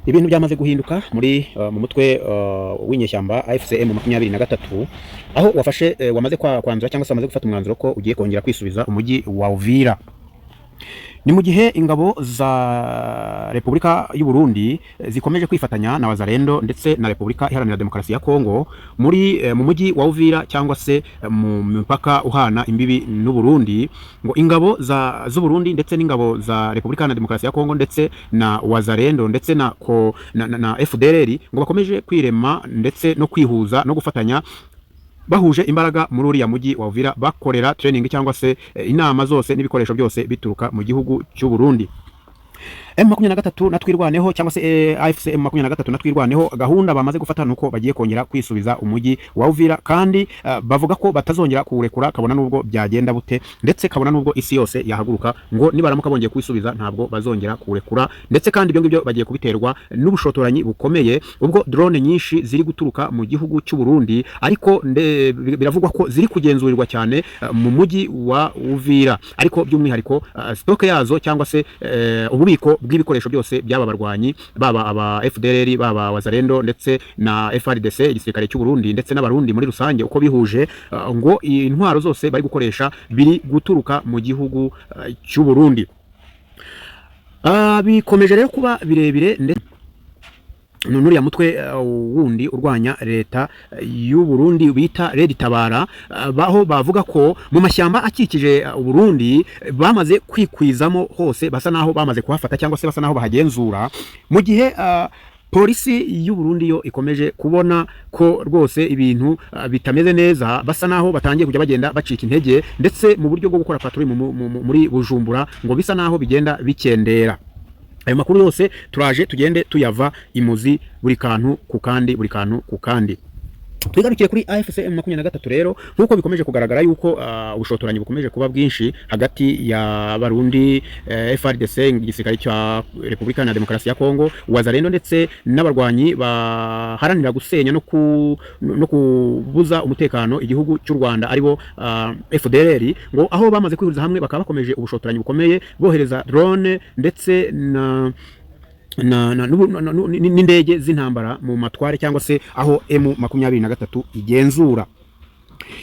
Ibintu byamaze guhinduka muri mu mutwe w'inyeshyamba AFC M23, aho wafashe wamaze kwanzura cyangwa se wamaze gufata umwanzuro ko ugiye kongera kwisubiza umujyi wa Uvira. Ni mu gihe ingabo za Repubulika y'u Burundi zikomeje kwifatanya na Wazalendo ndetse na Repubulika Iharanira Demokarasi ya Kongo muri mu mujyi wa Uvira cyangwa se mu mupaka uhana imbibi n'u Burundi. Ngo ingabo za z'u Burundi ndetse n'ingabo za Repubulika Iharanira Demokarasi ya Kongo ndetse na Wazalendo ndetse na FDLR ngo bakomeje kwirema ndetse no kwihuza no gufatanya bahuje imbaraga muri uriya mujyi wa Uvira, bakorera training cyangwa se inama zose n'ibikoresho byose bituruka mu gihugu cy'u Burundi. M23 na Twirwaneho cyangwa se AFC M23 na Twirwaneho, gahunda bamaze gufata nuko bagiye kongera kwisubiza umujyi wa Uvira, kandi bavuga ko batazongera kuwurekura kabona nubwo byagenda bute, ndetse kabona nubwo isi yose yahaguruka. Ngo nibaramuka bongeye kwisubiza ntabwo bazongera kuwurekura. Ndetse kandi ibyo ngibyo bagiye kubiterwa n'ubushotoranyi bukomeye, ubwo drone nyinshi ziri guturuka mu gihugu cy'u Burundi, ariko biravugwa ko ziri kugenzurirwa cyane mu mujyi wa Uvira, ariko by'umwihariko stock yazo cyangwa se ububiko bw'ibikoresho byose by'aba barwanyi, baba aba FDLR, baba Wazalendo ndetse na FARDC, igisirikare cy'u Burundi ndetse n'Abarundi muri rusange uko bihuje, ngo intwaro zose bari gukoresha biri guturuka mu gihugu cy'u Burundi. Bikomeje rero kuba birebire, ndetse nuriya mutwe wundi urwanya leta y'u Burundi bita Red Tabara, baho bavuga ko mu mashyamba akikije Burundi bamaze kwikwizamo hose, basa naho bamaze kuhafata cyangwa se basa naho bahagenzura, mu gihe polisi y'u Burundi yo ikomeje kubona ko rwose ibintu bitameze neza, basa naho batangiye kujya bagenda bacika intege, ndetse mu buryo bwo gukora patrouille muri Bujumbura ngo bisa naho bigenda bikendera. Ayo makuru yose turaje tugende tuyava imuzi, buri kantu ku kandi, buri kantu ku kandi. Twigarukiye kuri AFC M23 rero, nk'uko bikomeje kugaragara yuko ubushotoranyi bukomeje kuba bwinshi hagati ya Barundi, FARDC, igisirikare cya Repubulika na Demokarasi ya Kongo, Wazalendo ndetse n'abarwanyi baharanira gusenya no kubuza umutekano igihugu cy'u Rwanda, aribo FDLR, ngo aho bamaze kwihuriza hamwe bakaba bakomeje ubushotoranyi bukomeye, bohereza drone ndetse na na, na, n'ubu- na, na, n'indege z'intambara mu matware cyangwa se aho M23 igenzura.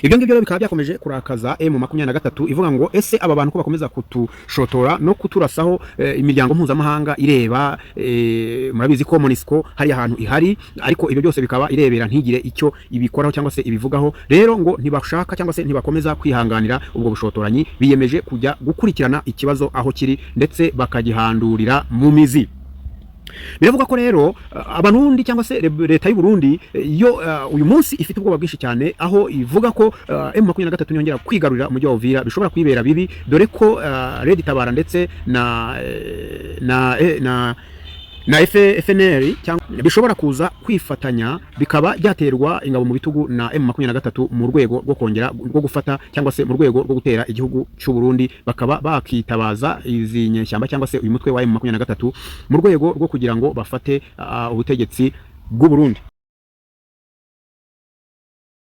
Ibyo ngibyo rero bikaba byakomeje kurakaza M23, ivuga ngo: "Ese aba bantu ko bakomeza kutushotora no kuturasaho, imiryango mpuzamahanga ireba?" Murabizi ko MONUSCO hari ahantu ihari, ariko ibyo byose bikaba irebera ntigire icyo ibikoraho cyangwa se ibivugaho. Rero ngo ntibashaka cyangwa se ntibakomeza kwihanganira ubwo bushotoranyi, biyemeje kujya gukurikirana ikibazo aho kiri ndetse bakagihandurira mu mizi. Biravuga ko rero Abarundi cyangwa se leta y'u Burundi yo uyu munsi ifite ubwoba bwinshi cyane, aho ivuga ko M23 niyongera kwigarurira umujyi wa Uvira bishobora kwibera bibi, dore ko Red Tabara ndetse na FNL cyangwa bishobora kuza kwifatanya, bikaba byaterwa ingabo mu bitugu na M23 mu rwego rwo kongera rwo gufata cyangwa se mu rwego rwo gutera igihugu cy'u Burundi, bakaba bakitabaza izi nyeshyamba cyangwa se uyu mutwe wa M23 mu rwego rwo kugira ngo bafate ubutegetsi bw'u Burundi.